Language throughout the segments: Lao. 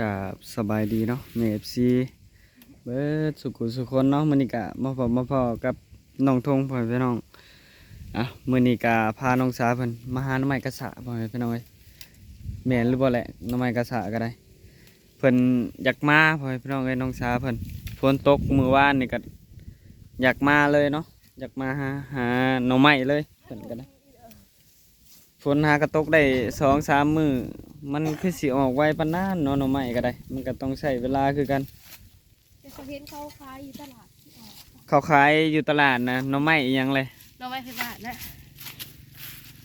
ກາບສະບາຍດີເນາະ ແມ່ເອັຟຊີເບິດສູ່ຜູ້ສູ່ຄົນເນາະ. ມື້ນີ້ກະມາພົບມາພໍ້ກັບນ້ອງທົງ ພໍ່ແມ່ພີ່ນ້ອງ. ອ່ະ ມື້ນີ້ກະພານ້ອງສາເພິ່ນມາຫາໜໍ່ໄມ້ກະສະ ພໍ່ແມ່ພີ່ນ້ອງເອີຍ. ແມ່ນຫຼືບໍ່ແຫຼະ ໜໍ່ໄມ້ກະສະກະໄດ້ ເພິ່ນຢາກມາ ພໍ່ແມ່ພີ່ນ້ອງເອີຍ. ນ້ອງສາເພິ່ນ ຝົນຕົກມື້ວານນີ້ກະຢາກມາເລີຍເນາະ ຢາກມາຫາ ຫາໜໍ່ໄມ້ເລີຍ ເພິ່ນກະໄດ້. ຝົນຫາກະຕົກໄດ້ສອງສາມມື້ ມັນຄືຊິອອກໄວປານນັ້ນເນາະ ໜໍ່ໄມ້ກະໄດ້ ມັນກະຕ້ອງໃຊ້ເວລາຄືກັນ. ແຕ່ເຂົາເຫັນເຂົາຂາຍຢູ່ຕະຫຼາດ ເຂົາຂາຍຢູ່ຕະຫຼາດນະ ໜໍ່ໄມ້ອີ່ຫຍັງເລີຍ ໜໍ່ໄມ້ໄພບ້ານນະ.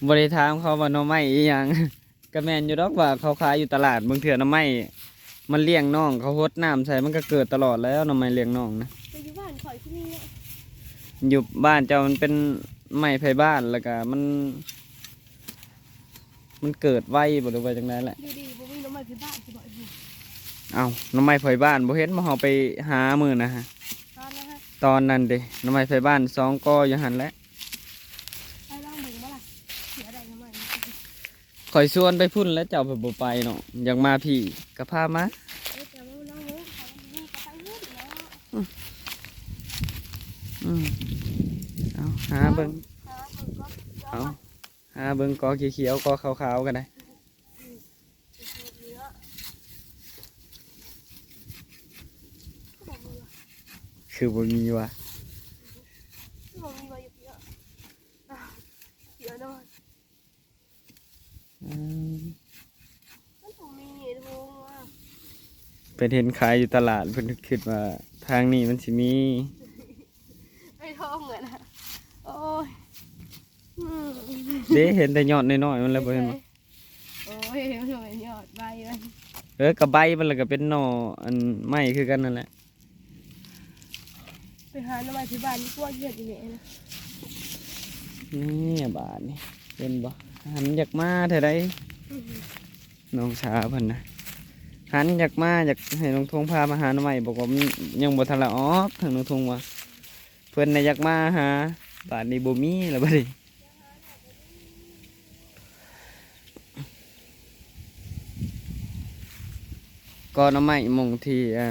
ບໍ່ໄດ້ຖາມເຂົາວ່າໜໍ່ໄມ້ອີ່ຫຍັງ ກະແມ່ນຢູ່ດອກວ່າເຂົາຂາຍຢູ່ຕະຫຼາດ. ບາງເທື່ອໜໍ່ໄມ້ມັນລ້ຽງນ້ອງ ເຂົາຫົດນ້ຳໃສ່ ມັນກະເກີດຕະຫຼອດແລ້ວ ໜໍ່ໄມ້ລ້ຽງນ້ອງນະ. ແຕ່ຢູ່ບ້ານຂ້ອຍຄືມີເນາະ ຢູ່ບ້ານເຈົ້າມັນເປັນໄມ້ໄພບ້ານ ແລ້ວກະມັນ ມັນເກີດໄວບໍ່ ຫຼືວ່າຈັ່ງໃດແຫຼະ. ຢູ່ດີບໍ່ມີໜໍ່ໄມ້ໄພບ້ານຊິບອກ. ເອົ້າ ໜໍ່ໄມ້ໄພບ້ານບໍ່ເຫັນບໍ່ ເຮົາໄປຫາມື້ນະ ຕອນນັ້ນເດ ໜໍ່ໄມ້ໄພບ້ານສອງກໍຢູ່ຫັ້ນແຫຼະ. ໄປລອງເບິ່ງບໍ່ລະ ເຜື່ອໄດ້ໜໍ່ໄມ້. ຂ້ອຍຊວນໄປພຸ້ນແລ້ວ ເຈົ້າເພິ່ນບໍ່ໄປເນາະ ຢາກມາພີ້ກະພາມາ. ເອີ ເຈົ້າລອງເບິ່ງ ຖ້າມັນມີກະໄປພຸ້ນເນາະ. ອືມ ເອົາ ຫາເບິ່ງ ຫາເບິ່ງກ່ອນ ເອົາ ຫາເບິ່ງກໍຂຽວໆ ກໍຂາວໆ ກະໄດ້. ອືມ ຄືບໍ່ມີວະ ຄືບໍ່ມີວະ ຄືບໍ່ມີວະ ຢູ່ພີ້ເນາະ ຢູ່ພີ້ເນາະ. ອືມ ມັນບໍ່ມີທຸງວ່າ ເພິ່ນເຫັນຂາຍຢູ່ຕະຫຼາດ ເພິ່ນຄິດວ່າທາງນີ້ມັນຊິມີ ໄອ້ທອງເອີຍນະ. ໂອ້ຍ ອືມ ເດ້ ເຫັນແຕ່ຍອດນ້ອຍໆ ມັນແລ້ວບໍ່ເຫັນບໍ່? ໂອ້ຍ ມັນບໍ່ແມ່ນຍອດ ໃບມັນ. ເອີ ກະໃບມັນລະກະເປັນໜໍ່ອັນໄມ້ຄືກັນນັ້ນແຫຼະ. ໄປຫາໜໍ່ໄມ້ທີ່ບ້ານດີກວ່າ ເຮັດອີ່ແມ່ນະ. ນີ້ບາດນີ້ເຫັນບໍ່ ຫັນຢາກມາເທື່ອໃດ. ອືມ ນ້ອງສາເພິ່ນນະ ຫັນຢາກມາ ຢາກໃຫ້ນ້ອງທົງພາມາຫາໜໍ່ໄມ້ ບອກວ່າມັນຍັງບໍ່ທັນລະອອກ. ທາງນ້ອງທົງວ່າເພິ່ນນະຢາກມາຫາ ບາດນີ້ບໍ່ມີລະບາດນີ້. ກໍໜໍ່ໄມ້ໝ່ອງທີ່ ອ່າ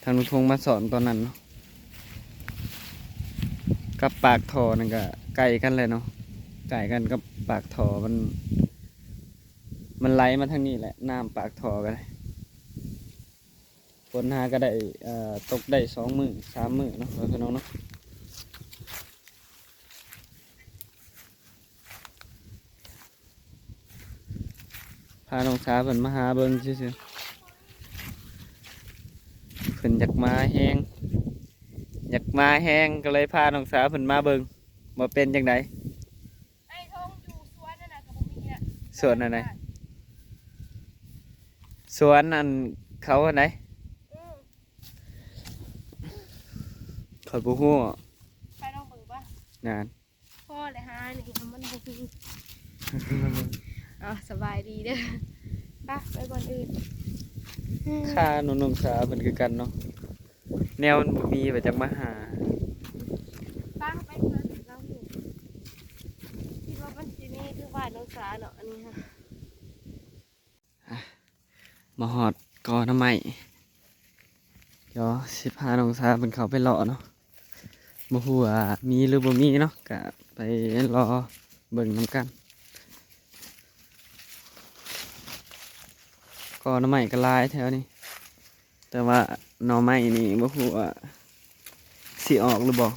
ທາງລຸງທົງມາສອນຕອນນັ້ນເນາະ ກັບປາກທໍ່ນັ້ນກະໃກ້ກັນແຫຼະເນາະ ໃກ້ກັນກັບປາກທໍ່ ມັນ ມັນໄຫຼມາທາງນີ້ແຫຼະ ນ້ຳປາກທໍ່ກະໄດ້. ຝົນຫາກະໄດ້ ເອີ ຕົກໄດ້ສອງມື້ສາມມື້ເນາະ ພໍ່ແມ່ພີ່ນ້ອງເນາະ. ພານ້ອງສາເພິ່ນມາຫາເບິ່ງຊື່ໆ ເພິ່ນຢາກມາແຮງ ຢາກມາແຮງ ກະເລີຍພານ້ອງສາເພິ່ນມາເບິ່ງວ່າເປັນຈັ່ງໃດ. ໄອ້ທອງຢູ່ສວນນັ້ນນະກະບໍ່ມີນະ. ສວນອັນໃດ? ສວນອັນເຂົາຫັ້ນໃດ? ອືມ ຂ້ອຍບໍ່ຮູ້. ໄປລອງເບິ່ງບໍ່? ນັ້ນ ພໍແຫຼະຫານີ້ມັນບໍ່ມີ. ເອົາ ສະບາຍດີເດີ ໄປ ໄປບ່ອນອື່ນ. ຄາໜູນ້ອງສາເພິ່ນຄືກັນເນາະ ແນວມັນບໍ່ມີ ວ່າຈັກມາຫາ. ໄປ ໄປເພິ່ນລາວ ຄິດວ່າມັນຊິມີຄືບ້ານນ້ອງສາເນາະ ອັນນີ້ຫັ້ນ. ອ່ະ ມາຮອດກໍໜໍ່ໄມ້ ດຽວຊິພານ້ອງສາເພິ່ນເຂົ້າໄປເລາະເນາະ ບໍ່ຮູ້ວ່າມີຫຼືບໍ່ມີເນາະ ກະໄປລໍເບິ່ງນຳກັນ. ກໍໜໍ່ໄມ້ກະຫຼາຍແຖວນີ້ ແຕ່ວ່າໜໍ່ໄມ້ນີ້ບໍ່ຮູ້ວ່າຊິອອກຫຼືບໍ່.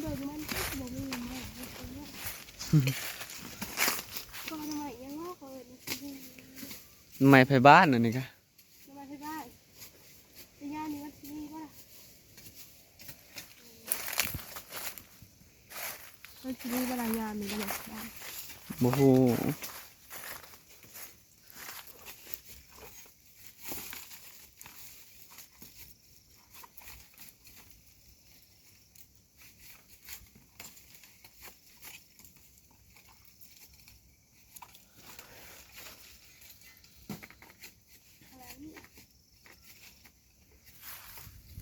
ເບິ່ງມັນກໍບໍ່ມີໜໍ່ໄມ້ເນາະ ກໍໜໍ່ໄມ້ຫຍັງເນາະ ເຂົາເອີ້ນ ໜໍ່ໄມ້ໄຜບ້ານອັນນີ້ກະ ໜໍ່ໄມ້ໄຜບ້ານ ແຕ່ຍາມນີ້ມັນຊິມີບໍ່ລະ? ມັນຊິມີບໍ່ລະຍາມນີ້ກະ ບໍ່ຮູ້.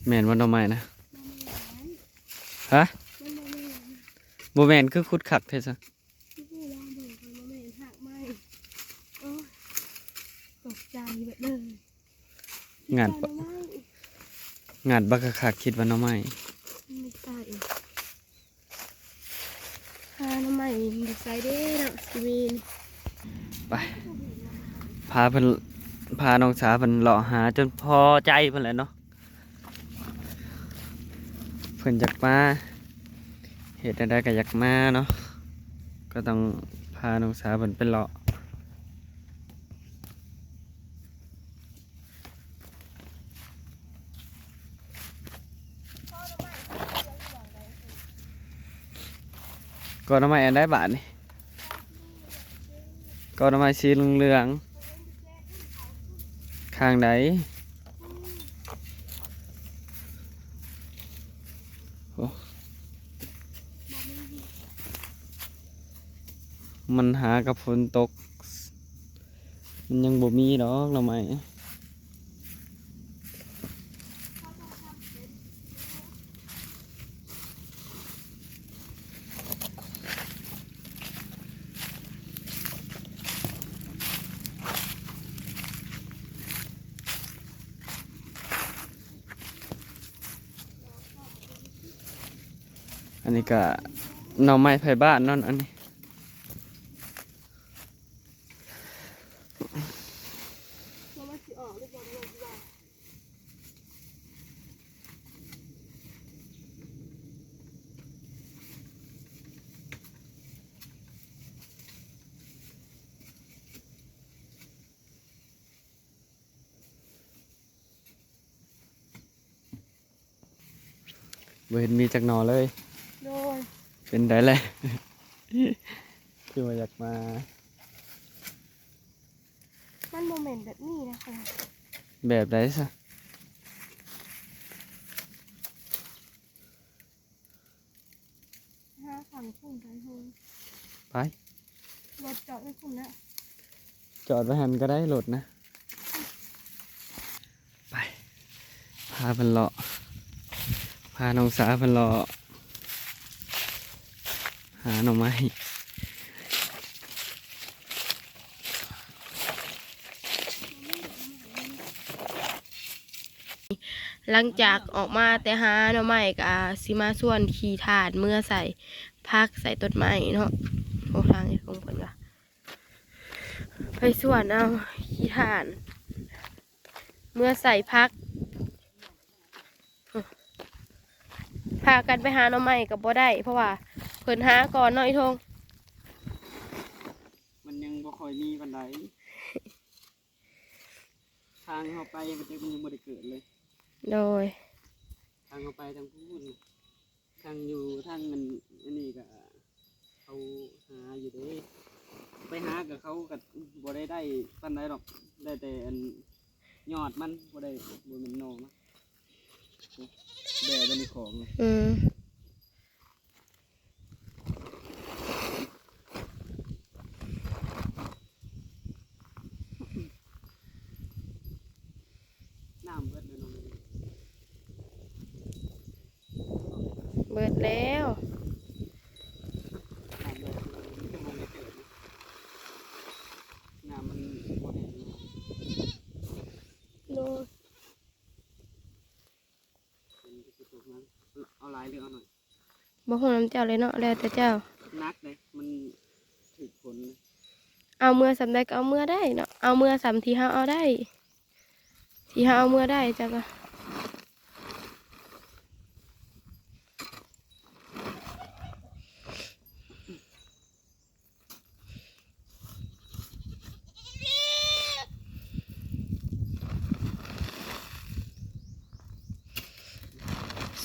ແມ່ນບໍ່ໜໍ່ໄມ້ນະ? ຮະ? ມັນບໍ່ແມ່ນ. ບໍ່ແມ່ນ ຄືຂຸດຄັກແທ້ຊະ? ຄືວ່າເບິ່ງກ່ອນ ບໍ່ແມ່ນຮາກໄມ້. ໂອ້ຍ ຕົກໃຈເບິດເລີຍ. ງາດ ຫາໜໍ່ໄມ້ ງາດບັກຄັກໆ ຄິດວ່າໜໍ່ໄມ້. ໄມ່ໃສ່ ຫາໜໍ່ໄມ້ຢູ່ໃສເດ້ເນາະ ຊິມີ. ໄປ ພາເພິ່ນ ພານ້ອງສາເພິ່ນເລາະຫາຈົນພໍໃຈເພິ່ນແຫຼະເນາະ. ເພິ່ນຢາກມາ ເຮັດແນວໃດກໍຢາກມາເນາະ ກໍຕ້ອງພານ້ອງສາເພິ່ນໄປເລາະ. ກໍໜໍ່ໄມ້ອັນໃດບາດນີ້? ກໍໜໍ່ໄມ້ສີເຫຼືອງໆ ຂ້າງໃດ? ໂອ້ ມັນຫາກັບຝົນຕົກ ມັນຍັງບໍ່ມີດອກໜໍ່ໄມ້. ອັນນີ້ກະໜໍ່ໄມ້ໄຜ່ບ້ານເນາະ ອັນນີ້. ບໍ່ເຫັນມີຈັກໜໍ່ເລີຍ. ໂດຍ. ເປັນໃດແຫຼະ ຄືວ່າຢາກມາ? ມັນບໍ່ແມ່ນແບບນີ້ນະ. ແບບໃດຊະ? ຫາຝັ່ງພຸ້ນໄປໂຮງ ໄປ ລົດຈອດໄວ້ພຸ້ນແຫຼະ. ຈອດໄວ້ຫັ້ນກໍໄດ້ລົດນະ. ໄປ ພາເພິ່ນເລາະ ພານ້ອງສາເພິ່ນເລາະຫາໜໍ່ໄມ້. ຫຼັງຈາກອອກມາແຕ່ຫາໜໍ່ໄມ້ ກະຊິມາສວນຂີ້ຖ່ານເມືອໃສ່ຜັກໃສ່ຕົ້ນໄມ້ເນາະ. ໂອ້ ທາງນີ້ຂອງເພິ່ນວ່າ ໄປສວນເອົາຂີ້ຖ່ານເມືອໃສ່ຜັກ. ພາກັນໄປຫາໜໍ່ໄມ້ກໍບໍ່ໄດ້ ເພາະວ່າເພິ່ນຫາກ່ອນເນາະ ອີ່ທົງ. ມັນຍັງບໍ່ຄ່ອຍມີປານໃດ. ທາງເຮົາໄປ ມັນຍັງບໍ່ໄດ້ເກີດເລີຍ. ໂດຍ. ທາງເຮົາໄປທາງພຸ້ນ ທາງຢູ່ທາງອັນ ອັນນີ້ກະເຂົາຫາຢູ່ເດ້. ໄປຫາກະເຂົາກະບໍ່ໄດ້ໄດ້ປານໃດດອກ ໄດ້ແຕ່ອັນຍອດມັນ ບໍ່ໄດ້ ບໍ່ແມ່ນໜໍ່ມັນ. ແບບອັນນີ້ຂອງ ອືມ. ນ້ຳເບິດແລ້ວເນາະ. ເບິດແລ້ວ. ນ້ຳມັນບໍ່ແຫ້ງເນາະ. ໂດຍ. ເອົາຫຼາຍຫຼືເອົາໜ້ອຍ? ບໍ່ຮູ້ນຳເຈົ້າເລີຍເນາະ ແລ້ວແຕ່ເຈົ້າ. ໜັກເດ້ ມັນຖືກຝົນ. ເອົາເມືອສ່ຳໃດກໍເອົາເມືອໄດ້ເນາະ ເອົາເມືອສ່ຳທີ່ເຮົາເອົາໄດ້ ທີ່ເຮົາເອົາເມືອໄດ້ ເຈົ້າກໍ.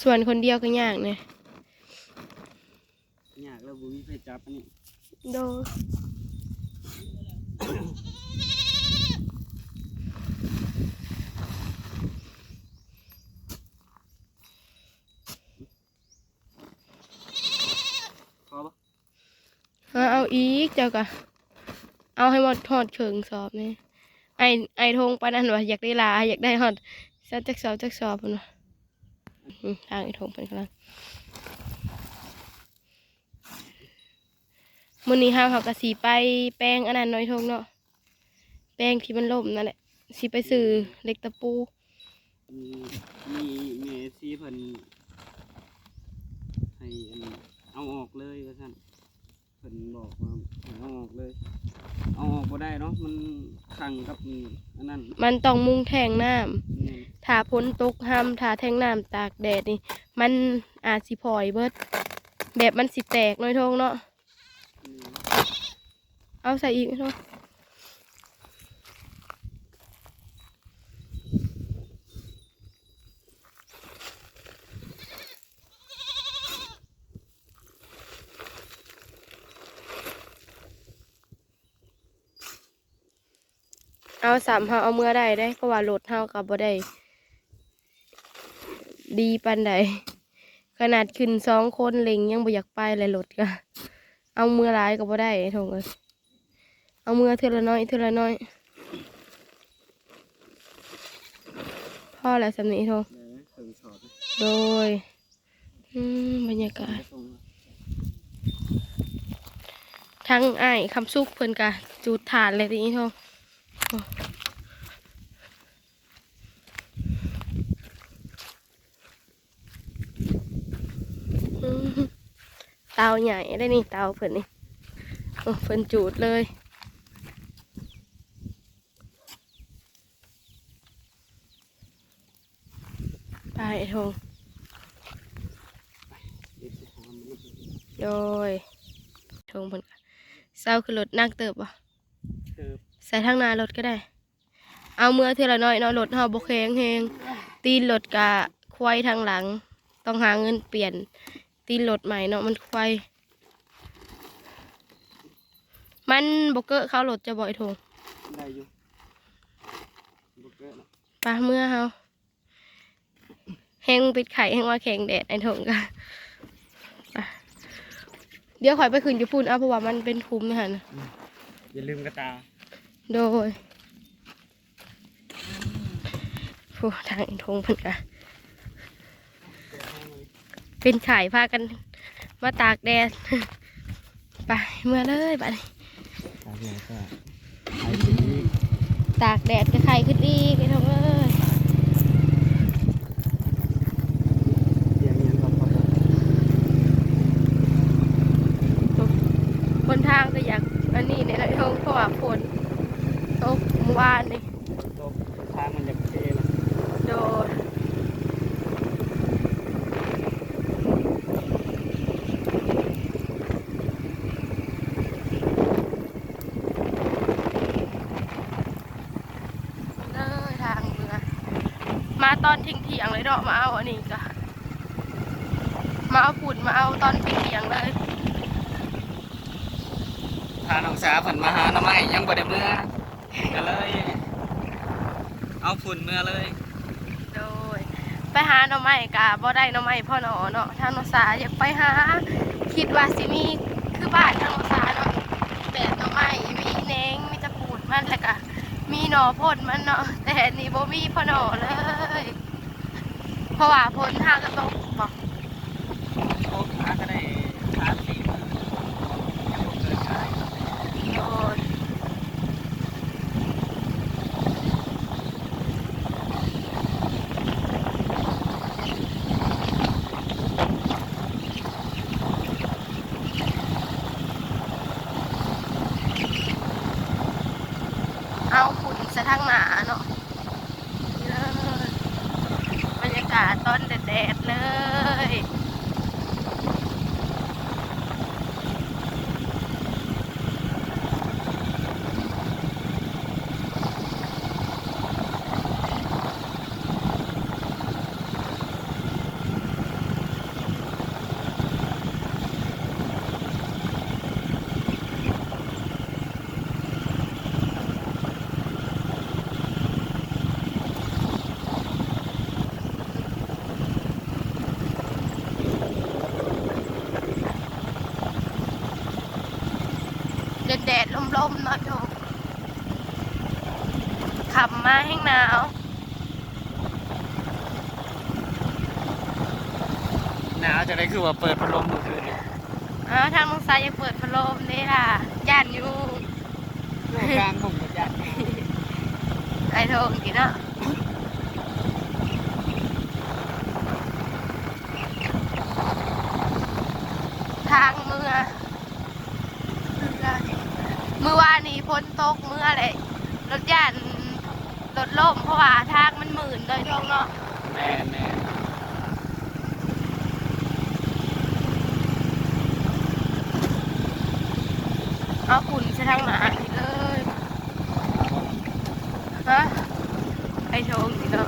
ສວນຄົນດຽວກໍຍາກແດ່. ຍາກແລ້ວ ບໍ່ມີໃຜຈັບອັນນີ້. ໂດຍ. ພໍບໍ່? ຫາເອົາອີກ ເຈົ້າກະເອົາໃຫ້ໝົດຮອດເຄິ່ງສອບນີ້. ອ້າຍ ອ້າຍທົງປານນັ້ນວ່າ ຢາກໄດ້ຫຼາຍ ຢາກໄດ້ຮອດຈັກສອບ ຈັກສອບ ເພິ່ນວ່າ. ອືມ ທາງອ້າຍທົງເພິ່ນກຳລັງ. ມື້ນີ້ເຮົາ ເຮົາກໍຊິໄປແປງອັນນັ້ນໜ້ອຍ ທົ່ງເນາະ ແປງທີ່ມັນລົ້ມນັ້ນແຫຼະ ຊິໄປຊື້ເຫຼັກຕະປູ. ມີ ມີແມ່ເອັຟຊີເພິ່ນໃຫ້ອັນ ເອົາອອກເລີຍວ່າຊັ້ນ. ເພິ່ນບອກວ່າໃຫ້ເອົາອອກເລີຍ ເອົາອອກບໍ່ໄດ້ເນາະ ມັນຂັງກັບອັນນັ້ນ ມັນຕ້ອງມຸງແທງນ້ຳ. ແມ່ນ ຖ້າຝົນຕົກຮຳ ຖ້າແທງນ້ຳຕາກແດດນີ້ ມັນອາດຊິຜອຍເບິດ ແບບມັນຊິແຕກໜ້ອຍ ທົ່ງເນາະ. ແມ່ນ ເອົາໃສ່ອີກເນາະ. ເອົາ ສ່ຳເຮົາເອົາເມືອໄດ້ເດ້ ເພາະວ່າລົດເຮົາກໍບໍ່ໄດ້ດີປານໃດ ຂະໜາດຂຶ້ນສອງຄົນເລັ່ງຍັງບໍ່ຢາກໄປ ແລະລົດກໍເອົາເມືອຫຼາຍກໍບໍ່ໄດ້ ທົ່ງເອີຍ. ເອົາເມືອເທື່ອລະໜ້ອຍ ເທື່ອລະໜ້ອຍ ພໍແລ້ວສ່ຳນີ້ ທົ່ງ. ໂດຍ ອືມ ບັນຍາກາດ ທາງອ້າຍຄຳສຸກເພິ່ນກະຈູດຖ່ານແລ້ວຕິ ໂທ. ອືມ ເຕົາໃຫຍ່ເດ້ນີ້ ເຕົາເພິ່ນນີ້ ໂອ້ ເພິ່ນຈູດເລີຍ. ໄປ ໂທ. ໂດຍ ໂທ ເພິ່ນກໍເຊົາຂຶ້ນລົດ. ໜັກເຕີບບໍ່? ເຕີບ. ໃສ່ທາງໜ້າລົດກໍໄດ້. ເອົາເມືອເທື່ອລະໜ້ອຍເນາະ ລົດເຮົາບໍ່ແຂງແຮງ ຕີນລົດກະໄຂວ່ທາງຫຼັງ ຕ້ອງຫາເງິນປ່ຽນຕີນລົດໃໝ່ເນາະ ມັນໄຂວ່. ມັນບໍ່ເກີະເຂົ້າລົດເຈົ້າບໍ່ ໄອ້ໂທງ? ໄດ້ຢູ່ ບໍ່ເກີະເນາະ. ໄປເມືອເຮົາ ແຮງເປັນໄຂ້ແຮງວ່າແຂງແດດ ໄອ້ໂທງກະ ໄປ ດຽວຂ້ອຍໄປຂຶ້ນຢູ່ພຸ້ນເອົາ ເພາະວ່າມັນເປັນຂຸມຫັ້ນ. ອືມ ຢ່າລືມກະຕ່າ. ໂດຍ. ໂອ້ ທາງອີ່ທົ່ງເພິ່ນກະເປັນໄຂ້ ພາກັນມາຕາກແດດ. ໄປ ເມືອເລີຍບາດນີ້ ຕາກແດດກໍໄຂ້ຂຶ້ນອີກ ຕາກແດດກໍໄຂ້ຂຶ້ນອີກ ໄອ້ທົ່ງເອີຍ. ຫົນທາງກໍຢາກອັນນີ້ແດ່ເນາະ ໄອ້ທົ່ງ ເພາະວ່າຝົນຕົກມື້ວານນີ້. ຝົນຕົກ ທາງມັນຢາກເພລະ. ໂດຍ. ເດີ ທາງເມືອ ມາຕອນທ່ຽງໆເລີຍເນາະ ມາເອົາອັນນີ້ກະ ມາເອົາຝຸ່ນ ມາເອົາຕອນທ່ຽງໆເລີຍ. ພານ້ອງສາເພິ່ນມາຫາໜໍ່ໄມ້ ຍັງບໍ່ໄດ້ເມືອ ກໍເລີຍເອົາຝຸ່ນເມືອເລີຍ. ໂດຍ. ໄປຫາໜໍ່ໄມ້ກະບໍ່ໄດ້ໜໍ່ໄມ້ພໍໜໍ່ເນາະ ທາງນ້ອງສາຢາກໄປຫາ ຄິດວ່າຊິມີຄືບ້ານທາງນ້ອງສາເນາະ ແບບໜໍ່ໄມ້ ມີແໜງ ມີແຕ່ປູດມັນ ແລ້ວກະມີໜໍ່ພົ້ນມັນເນາະ ແຕ່ນີ້ບໍ່ມີພໍໜໍ່ເລີຍ. ເພາະວ່າຝົນຫາກະຕົກບໍ່? ຕົກ ຫາກະໄດ້ສາມສີ່ມື້ ຍັງບໍ່ເກີດຂາຍ. ໂອ້ຍ. ເອົາຝຸ່ນໃສ່ທາງໜ້າເນາະ. ນີ້ເລີຍ ບັນຍາກາດຕອນແດດໆເລີຍ. ແດດໆ ລົມໆ ເນາະໂຍມ ຄ່ຳມາແຮງໜາວ. ໜາວຈັ່ງໃດ ຄືວ່າເປີດພັດລົມມື້ຄືນນີ້? ອ້າວ ທາງນ້ອງຊາຢາກເປີດພັດລົມເດ້ລະ ຢ້ານຍຸງ. ຢູ່ກາງຫົງບໍ່ຢ້ານ. ອ້າຍທອງນີ້ເນາະ ທາງເມືອ ມື້ວານນີ້ຝົນຕົກ ເມືອແຫຼະ ລົດຢ້ານລົດລົ້ມ ເພາະວ່າທາງມັນມື່ນເນາະ ອ້າຍທອງເນາະ. ແມ່ນໆ ເອົາຝຸ່ນໃສ່ທາງໜ້ານີ້ເລີຍ. ຮະ ໄອ້ໂທງນີ້ເນາະ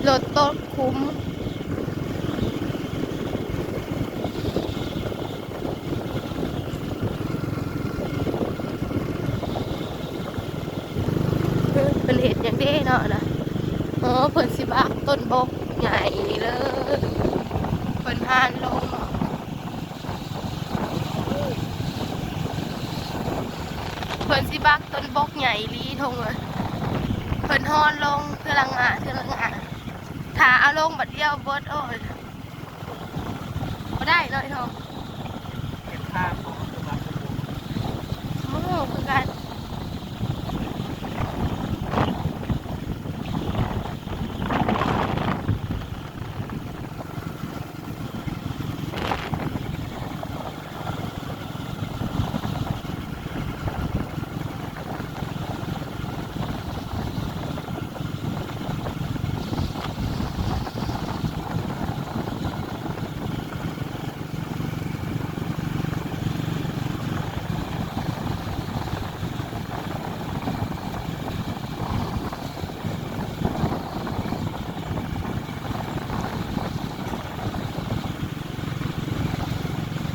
ລົດຕົກຂຸມ ເພິ່ນເຮັດຫຍັງເດ້ເນາະນະ? ອໍ ເພິ່ນຊິບັກຕົ້ນບົກໃຫຍ່ເລີຍ ເພິ່ນຫານລົງເນາະ. ເພິ່ນຊິບັກຕົ້ນບົກໃຫຍ່ອີ່ຫຼີທົງເອີຍ ເພິ່ນຫອນລົງເທື່ອລະງາ ເທື່ອລະງາ ຖ້າເອົາລົງບັດດຽວເບິດ ໂອ້ຍ ບໍ່ໄດ້ເນາະ ໄອ້ທອງ. ເຮັດທາງບໍ່ ຄືວ່າ ໂອ້ ຄືກັນ.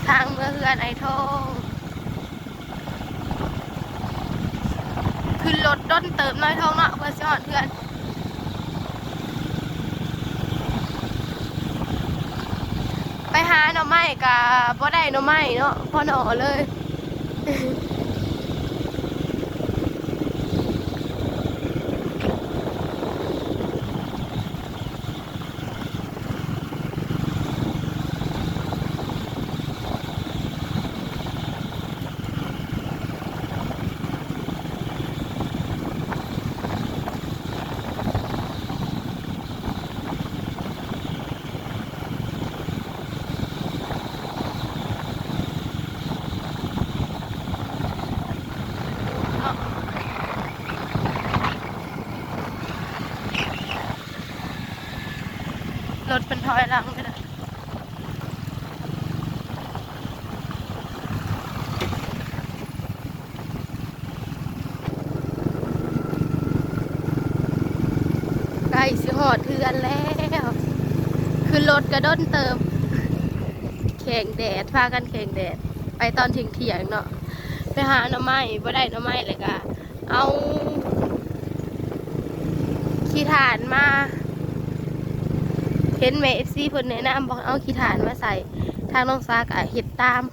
ທາງເມືອເຮືອນອ້າຍທອງ ຂຶ້ນລົດດົນເຕີບເນາະ ອ້າຍທອງເນາະ ເພື່ອຊິຮອດເຮືອນ. ໄປຫາໜໍ່ໄມ້ກະບໍ່ໄດ້ໜໍ່ໄມ້ເນາະ ພໍໜໍ່ເລີຍ. ລົດເພິ່ນຖອຍຫຼັງໄປແລ້ວ. ໃກ້ຊິຮອດເຮືອນແລ້ວ ຂຶ້ນລົດກະດົນເຕີບ ແຂ່ງແດດ ພາກັນແຂ່ງແດດ ໄປຕອນທ່ຽງໆເນາະ ໄປຫາໜໍ່ໄມ້ ບໍ່ໄດ້ໜໍ່ໄມ້ແລ້ວກະ ເອົາຂີ້ຖ່ານມາ ເຫັນແມ່ເອັຟຊີເພິ່ນແນະນຳ ບອກເອົາຂີ້ຖ່ານມາໃສ່ ທາງນ້ອງສາກະເຮັດຕາມ.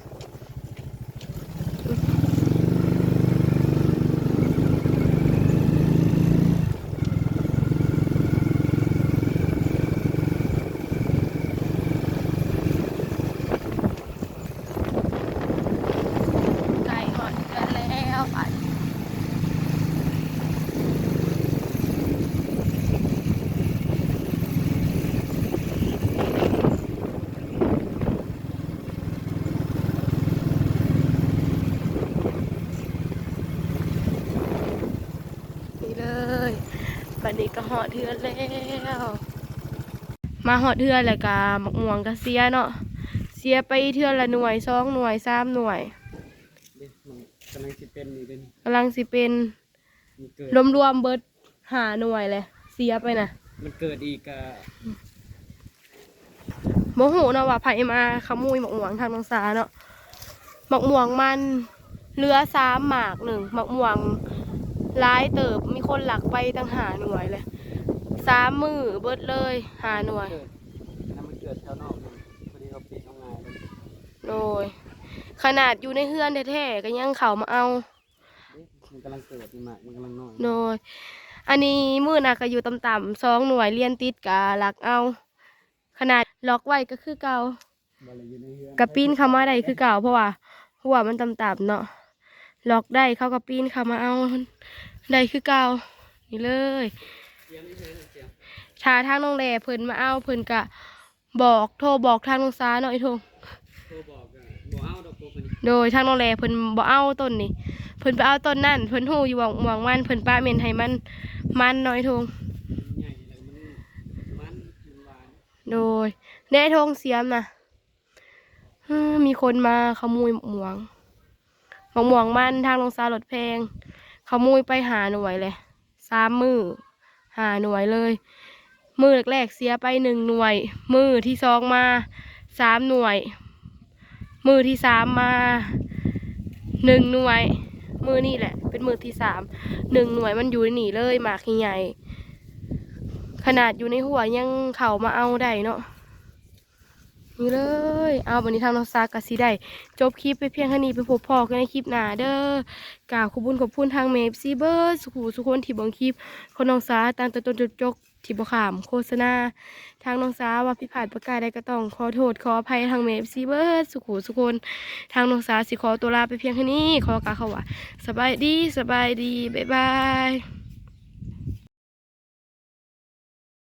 ໃກ້ຮອດເຮືອນແລ້ວບາດນີ້ ນີ້ເລີຍ ບາດນີ້ກະຮອດເຮືອນແລ້ວ. ມາຮອດເຮືອນແລ້ວກະໝາກມ່ວງກະເສຍເນາະ ເສຍໄປເທື່ອລະໜ່ວຍ ສອງໜ່ວຍ ສາມໜ່ວຍ ກຳລັງຊິເປັນນີ້ເດ້ ກຳລັງຊິເປັນ ມັນເກີດ ລວມໆເບິດຫ້າໜ່ວຍແຫຼະ ເສຍໄປນະ ມັນເກີດອີກກະ ບໍ່ຮູ້ເນາະວ່າໃຜມາຂະໂມຍໝາກມ່ວງທາງນ້ອງສາເນາະ. ໝາກມ່ວງມັນເຫຼືອສາມໝາກໜຶ່ງ ໝາກມ່ວງ ຫຼາຍເຕີບ ມີຄົນລັກໄປຕັ້ງຫ້າໜ່ວຍເລີຍ ສາມມື້ເບິດເລີຍຫ້າໜ່ວຍ. ອັນນັ້ນມັນເກີດແຖວນອກ ພໍດີເຂົາປີນເອົາງ່າຍເລີຍ. ໂດຍ ຂະໜາດຢູ່ໃນເຮືອນແທ້ໆ ກໍຍັງເຂົ້າມາເອົາ. ເດ້ ມັນກຳລັງເກີດ ໝາກມັນກຳລັງນ້ອຍ. ໂດຍ ອັນນີ້ມື້ນະກໍຢູ່ຕ່ຳໆ ສອງໜ່ວຍລຽນຕິດກໍລັກເອົາ. ຂະໜາດລັອກໄວ້ກໍຄືເກົ່າ ບໍ່ໄດ້ຢູ່ໃນເຮືອນ ກໍປີນເຂົ້າມາໄດ້ຄືເກົ່າ ເພາະວ່າຮົ້ວມັນຕ່ຳໆເນາະ. ລັອກໄດ້ ເຂົາກໍປີນເຂົ້າມາເອົາໄດ້ຄືເກົ່າ. ນີ້ເລີຍ ຖ້າທາງນ້ອງແລເພິ່ນມາເອົາ ເພິ່ນກະບອກ ໂທບອກທາງນ້ອງສາເນາະ ໄອ້ທົງ. ໂທບອກກໍບໍ່ເອົາດອກ ໂດຍ ທາງນ້ອງແລເພິ່ນບໍ່ເອົາຕົ້ນນີ້ ເພິ່ນໄປເອົາຕົ້ນນັ້ນ ເພິ່ນຮູ້ຢູ່ວ່າມ່ວງມັນ ເພິ່ນປະເມັນໃຫ້ມັນ ມັນເນາະ ໄອ້ທົງ. ມັນໃຫຍ່ແລ້ວ ມັນມັນ ມັນຫວານ. ໂດຍ ແດ່ ໄອ້ທົງ ສຽມນະ. ເອີ ມີຄົນມາຂະໂມຍໝາກມ່ວງ ໝາກມ່ວງມັນ ທາງນ້ອງສາລົດແພງ ຂະໂມຍໄປຫ້າໜ່ວຍແຫຼະ ສາມມື້ຫ້າໜ່ວຍເລີຍ. ມື້ແລກໆເສຍໄປໜຶ່ງໜ່ວຍ ມື້ທີສອງມາສາມໜ່ວຍ ມື້ທີສາມມາໜຶ່ງໜ່ວຍ ມື້ນີ້ແຫຼະເປັນມື້ທີສາມ ໜຶ່ງໜ່ວຍ ມັນຢູ່ໃນນີ້ເລີຍ ໝາກໃຫຍ່ໆ ຂະໜາດຢູ່ໃນຮົ້ວຍັງເຂົ້າມາເອົາໄດ້ເນາະ. ນີ້ເລີຍ ເອົາ ບັດນີ້ທາງນ້ອງສາກໍຊິໄດ້ຈົບຄລິບໄປພຽງເທົ່ານີ້ ໄປພົບພໍ້ກັນໃນຄລິບໜ້າເດີ. ກາບຂອບຄຸນຂອບຄຸນທາງແມ່ເອັຟຊີເບິດສູ່ຜູ້ສູ່ຄົນທີ່ເບິ່ງຄລິບຂອງນ້ອງສາຕັ້ງແຕ່ຕົ້ນຈົນຈົບ ທີ່ບໍ່ຂ້າມໂຄສະນາ. ທາງນ້ອງສາວ່າຜິດພາດປະການໃດກໍຕ້ອງຂໍໂທດຂໍອະໄພທາງແມ່ເອັຟຊີເບິດສູ່ຜູ້ສູ່ຄົນ. ທາງນ້ອງສາຊິຂໍຕົວລາໄປພຽງເທົ່ານີ້ ຂໍກ່າວຄຳວ່າ ສະບາຍດີ ສະບາຍດີ ບາຍບາຍ.